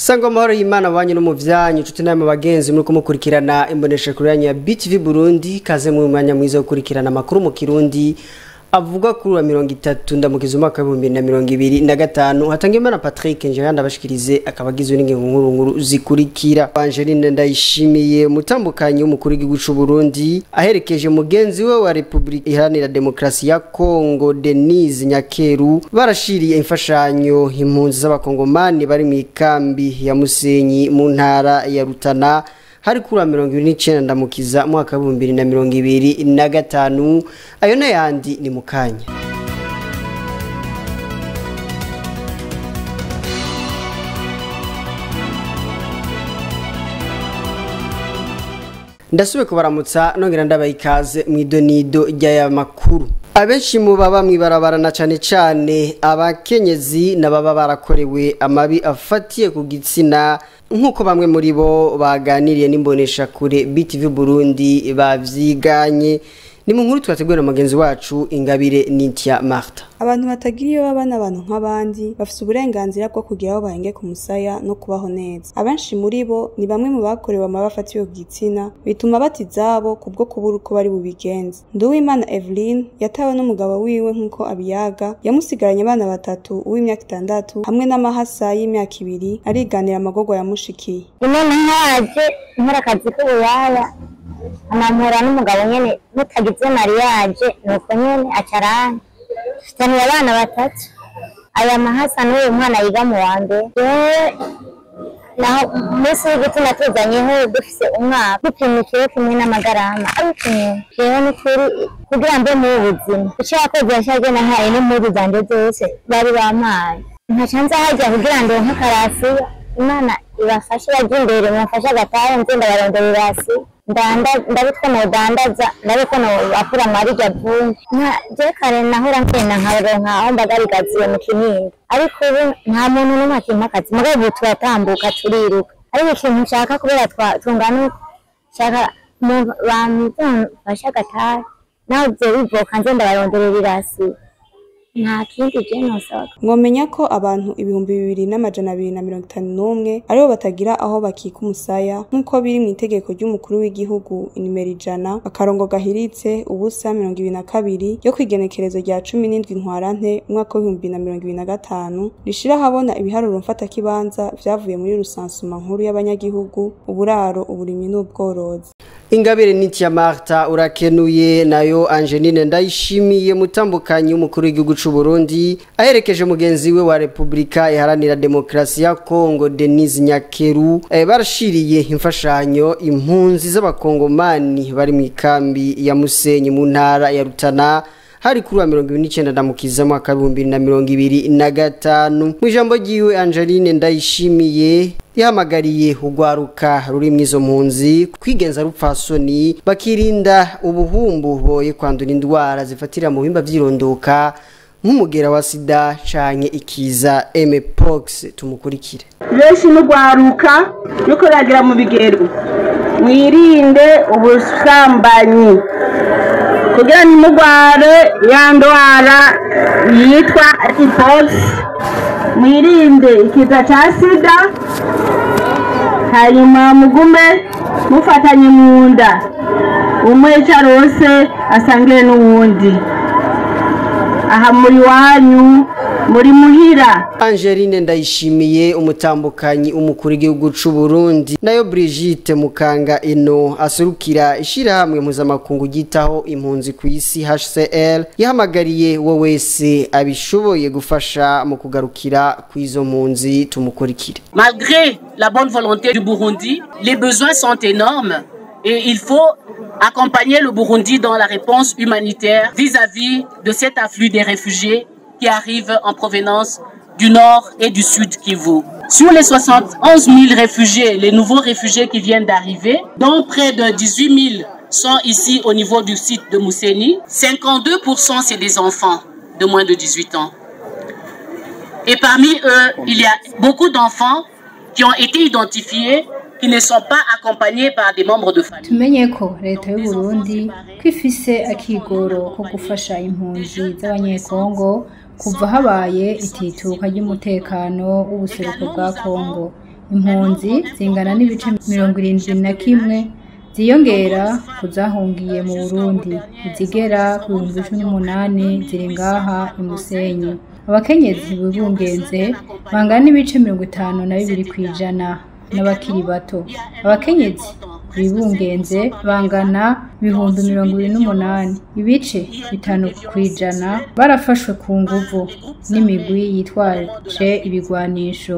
Sangwa amahoro y'Imana banyu no mu vyanyu, inshuti namwe bagenzi muri kumukurikirana imbonesha kuri yanyu ya BTV Burundi. Kaze mu mwanya mwiza wo gukurikirana amakuru mu Kirundi avuga kuri wa 30 ndamukiza umwaka wa 2025. Hatangimana Patrick nje yandabashikirize akaba agizwe n'ingingo nkuru nkuru zikurikira. Angeline Ndayishimiye, umutambukanyi w'umukuru w'igihugu c'u Burundi, aherekeje mugenzi we wa Republika Iharanira Demokarasi ya Kongo Denise Nyakeru, barashiriye imfashanyo impunzi z'abakongomani bari mu ikambi ya Musenyi mu ntara ya Rutana, hari kuri wa 29 ndamukiza mwaka wa 2025. Ayo n'ayandi ni mukanya. Ndasube kubaramutsa nongera ndabaha ikaze mw'idonido ry'aya makuru. Abenshi mu baba mw'ibarabara na cane cane abakenyezi n'ababa barakorewe amabi afatiye ku gitsina, nk'uko bamwe muri bo baganiriye n'imbonesha kure BTV Burundi bavyiganye. Ni mu nkuru twateguwe na mugenzi wacu Ingabire Nintia Martha. Abantu batagira iyo baba n'abantu nk'abandi bafise uburenganzira bwo kugira aho bahenge ku musaya no kubaho neza. Abenshi muri bo ni bamwe mu bakorewe amabi afatiye ku gitsina, bituma bata izabo kubwo kubura uko bari bubigenze. Nduwimana Evelyn yatawe n'umugabo wiwe nk'uko abiyaga, yamusigaranye abana batatu, uw'imyaka 6 hamwe n'amahasa y'imyaka 2, ariganira amagorwa yamushikiye. None nkaje nkora akazi k'ubuyaya, amamura n'umugabo nyene mutagize mariage, nuko nyene acarana. Dufitaniye abana batatu, aya mahasa n'uyu mwana yiga mu wa mbere. Naho umunsi w'igitsina tuzanyeho dufise umwaka, dupima ikiro kimwe n'amagarama abipimye. Jewe n'ukuri kugira mbe mu buzima, ico yakoze yashaje nahaye n'impuzu zanje zose bari bampaye, nkaca nza harya kugira ndonke akarasiya. Imana ibafashe baje imbere, mubafashe agatahe, nze ndabarondera irasiya. Ndabitwa nodandaza, ndabitwa nobakura amarija vumbi. Je kare nahora ngenda nkaronka aho mbagaragaziye mu Kinindo, ariko ubu nta muntu n'umwe akimpa akazi. Mugabo ubu turatambuka turiruka, ariko ikintu nshaka kubera tungana uko nshaka bamfashe agatahe, naho ivyo bivoka nze ndabarondera irasiya. Nta kindi je nosaba. Mwomenya ko abantu 2251 aribo batagira aho bakika umusaya, nk'uko biri mu itegeko ry'umukuru w'igihugu inimero 100 akarongo gahiritse ubusa 22 yo kwigenekerezo rya 17 ntwarante umwaka wa 2025, rishira habona ibiharuro mfatakibanza vyavuye muri rusansuma nkuru y'abanyagihugu, uburaro, uburimyi n'ubworozi. Ingabire Nintia Martha urakenuye. Nayo Angeline Ndayishimiye, mutambukanyi w'umukuru w'igihugu c'u Burundi, aherekeje mugenzi we wa Republika Iharanira Demokarasi ya Kongo Denise Nyakeru, barashiriye imfashanyo impunzi z'abakongomani bari mu ikambi ya Musenyi mu ntara ya Rutana, hari kuri wa 29 ndamukiza mwaka wa 2025. Mu ijambo ryiwe Angeline Ndayishimiye yahamagariye urwaruka ruri mw'izo mpunzi kwigenza rupfasoni, bakirinda ubuhumbu boye kwandura indwara zifatira mu bihimba vy'irondoka nk'umugera wa sida canke ikiza Mpox. Tumukurikire. Benshi n'urwaruka ruko ruragira mu bigero, mwirinde ubusambanyi kugira ntimugware ya ndwara yitwa Mpox, mwirinde ikiza ca sida, hanyuma mugume mufatanye mu nda, umwe ico asangire n'uwundi. Aha muri wanyu muri muhira. Angeline Ndayishimiye, umutambukanyi umukuru w'igihugu c'u Burundi, nayo Brigitte Mukanga eno asurukira ishirahamwe mpuzamakungu ryitaho impunzi ku isi HCR, yahamagariye wo wese abishoboye gufasha mu kugarukira kw'izo mpunzi. Tumukurikire. Malgré la bonne volonté du Burundi, les besoins sont énormes et il faut accompagner le Burundi dans la réponse humanitaire vis-à-vis de cet afflux des réfugiés qui arrivent en provenance du nord et du sud Kivu. Sur les 71 000 réfugiés, les nouveaux réfugiés qui viennent d'arriver, dont près de 18 000 sont ici au niveau du site de Mousséni, 52% c'est des enfants de moins de 18 ans. Et parmi eux, il y a beaucoup d'enfants qui ont été identifiés qui ne sont pas accompagnés par des membres de famille. Tumenye ko leta y'u Burundi ko ifise akigoro ko gufasha impunzi z'abanyekongo kuva habaye itituka ry'umutekano w'ubuseruko bwa Kongo. Impunzi zingana n'ibice 71 ziyongera kuzahungiye mu Burundi, izigera ku 18,000 ziri ngaha i Musenyi. Abakenyezi bibungenze bangana n'ibice 52% n'abakiri bato. Abakenyezi bibungenze bangana 28,000, ibice 5% barafashwe ku nguvu n'imigwi yitwaje ibigwanisho.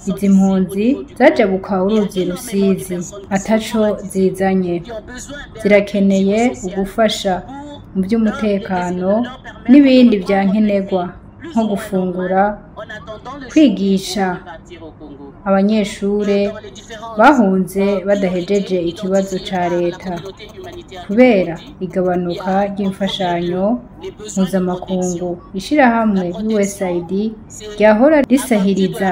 Izi mpunzi zajabuka uruzi Rusizi ataco zizanye, zirakeneye ugufasha mu by'umutekano n'ibindi vya nkenerwa nko gufungura, kwigisha abanyeshure bahunze badahejeje ikibazo ca leta kubera igabanuka ry'imfashanyo mpuzamakungu. Ishirahamwe USAID ryahora risahiriza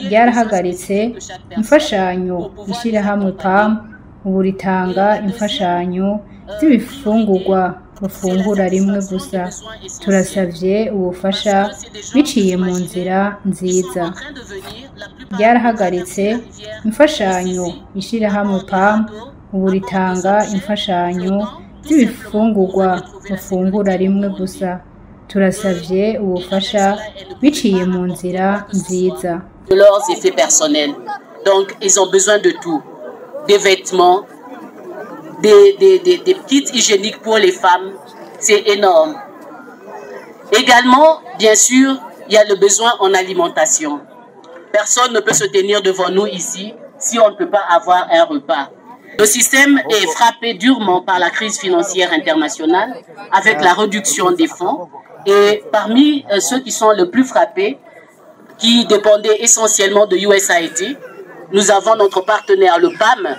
ryarahagaritse imfashanyo. Ishirahamwe PAM ubu ritanga imfashanyo z'ibifungurwa bafungura rimwe gusa. Turasavye ubufasha biciye mu nzira nziza. Ryarahagaritse imfashanyo. Ishirahamwe PAM ubu ritanga imfashanyo z'ibifungurwa bafungura rimwe gusa. Turasavye ubufasha biciye mu nzira nziza. De leurs effets personnels. Donc ils ont besoin de tout, des vêtements, des kits hygiéniques pour les femmes, c'est énorme. Également, bien sûr, il y a le besoin en alimentation. Personne ne peut se tenir devant nous ici si on ne peut pas avoir un repas. Le système est frappé durement par la crise financière internationale avec la réduction des fonds. Et parmi ceux qui sont le plus frappés, qui dépendaient essentiellement de USAID, nous avons notre partenaire, le PAM,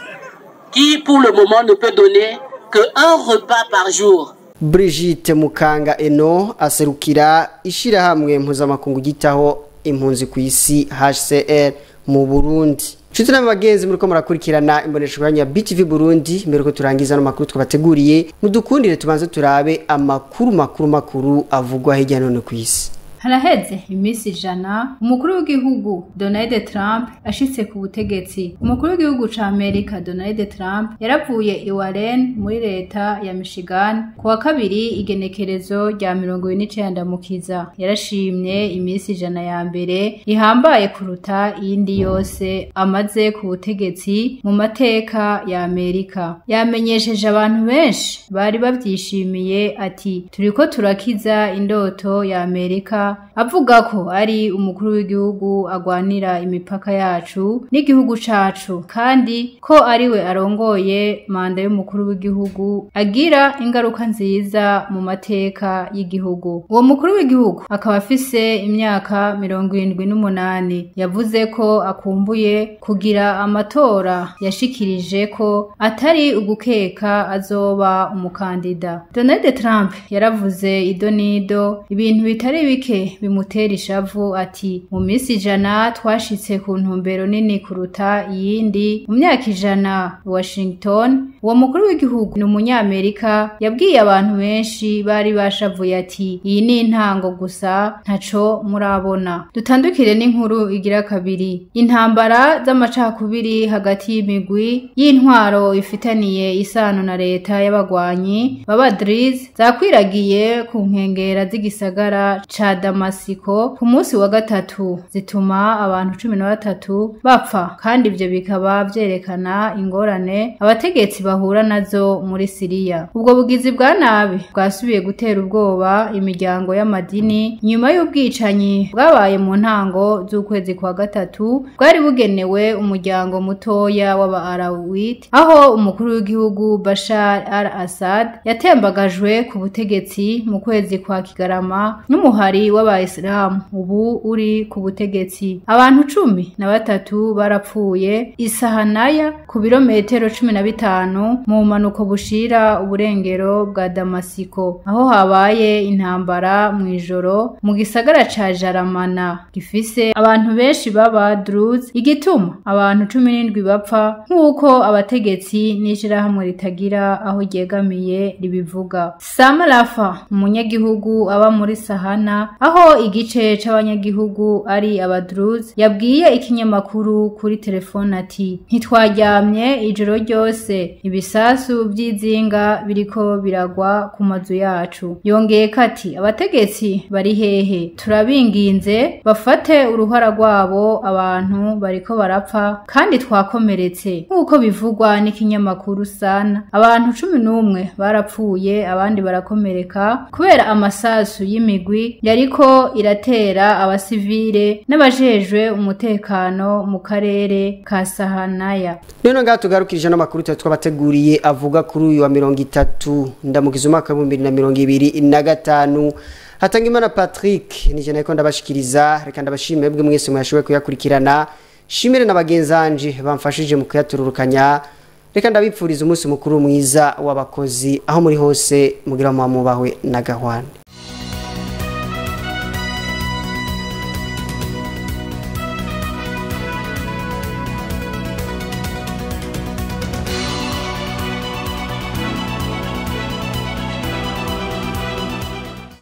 qui pour le moment ne peut donner que un repas par jour. Brigitte Mukanga Eno aserukira ishirahamwe mpuzamakungu gitaho impunzi ku isi HCR mu Burundi. Nshuti n'abagenzi muriko murakurikirana imbonesha ya BTV Burundi, mbere ko turangiza no makuru twabateguriye, mudukundire tubanze turabe amakuru makuru makuru avugwa hirya no hino ku isi. Haraheze iminsi 100 umukuru w'igihugu Donald Trump ashitse ku butegetsi. Umukuru w'igihugu ca Amerika Donald Trump yaravuye i Warren muri leta ya Michigan ku wa kabiri igenekerezo rya 29 Mukiza. Yarashimye iminsi 100 ya mbere ihambaye kuruta iyindi yose amaze ku butegetsi mu mateka ya Amerika. Yamenyesheje abantu benshi bari bavyishimiye ati turiko turakiza indoto ya Amerika, avuga ko ari umukuru w'igihugu agwanira imipaka yacu n'igihugu cacu, kandi ko ariwe arongoye manda y'umukuru w'igihugu agira ingaruka nziza mu mateka y'igihugu. Uwo mukuru w'igihugu akaba afise imyaka 78. Yavuze ko akumbuye kugira amatora, yashikirije ko atari ugukeka azoba umukandida. Donald Trump yaravuze idonido ibintu bitari bike bimutera ishavu ati mu minsi 100 twashitse ku ntumbero nini kuruta iyindi mu myaka 100 Washington. Uwo mukuru w'igihugu ni umunyamerika yabwiye abantu benshi bari bashavuye ati iyi ni intango gusa ntaco murabona. Dutandukire n'inkuru igira kabiri. Intambara z'amacakubiri hagati y'imigwi y'intwaro ifitaniye isano na leta y'abagwanyi b'Abadriz zakwiragiye ku nkengera z'igisagara ca Damasiko ku munsi wa gatatu, zituma abantu 13 bapfa, kandi ivyo bikaba vyerekana ingorane abategetsi bahura nazo muri Siriya. Ubwo bugizi bwa nabi bwasubiye gutera ubwoba imiryango y'amadini nyuma y'ubwicanyi bwabaye mu ntango z'ukwezi kwa gatatu bwari bugenewe umuryango mutoya w'aba Alawite, aho umukuru w'igihugu Bashar al-Assad yatembagajwe ku butegetsi mu kwezi kwa Kigarama n'umuhari w'abayisilamu ubu uri ku butegetsi. Abantu 13 barapfuye isahanaya ku birometero 15 mu manuko bushira uburengero bwa Damasiko, aho habaye intambara mu ijoro mu gisagara ca Jaramana gifise abantu benshi baba Druze, igituma abantu 17 bapfa nk'uko abategetsi n'ishirahamwe ritagira aho ryegamiye ribivuga. Samarafa, umunyagihugu aba muri Sahana, aho aho igice c'abanyagihugu ari abadruze, yabwiye ikinyamakuru kuri telefone ati: "Ntitwaryamye ijoro ryose, ibisasu vy'izinga biriko biragwa ku mazu yacu." Yongeye kati: "Abategetsi bari hehe? Turabinginze bafate uruhara rwabo, abantu bariko barapfa kandi twakomeretse." Nk'uko bivugwa n'ikinyamakuru Sana, abantu 11 barapfuye abandi barakomereka kubera amasasu y'imigwi yariko iratera abasivile n'abajejwe umutekano mu karere ka Sahanaya. None ngaha tugarukirije n'amakuru twabateguriye avuga kuri uyu wa 30 ndamukiza umwaka wa 2025. Hatangimana Patrick nije nako ndabashikiriza. Reka ndabashimire bwe mwese mwashoboye kuyakurikirana, shimire na bagenzanje bamfashije mu kuyatururukanya. Reka ndabipfuriza umunsi mukuru mwiza w'abakozi aho muri hose, mugira mubahwe na gahwane.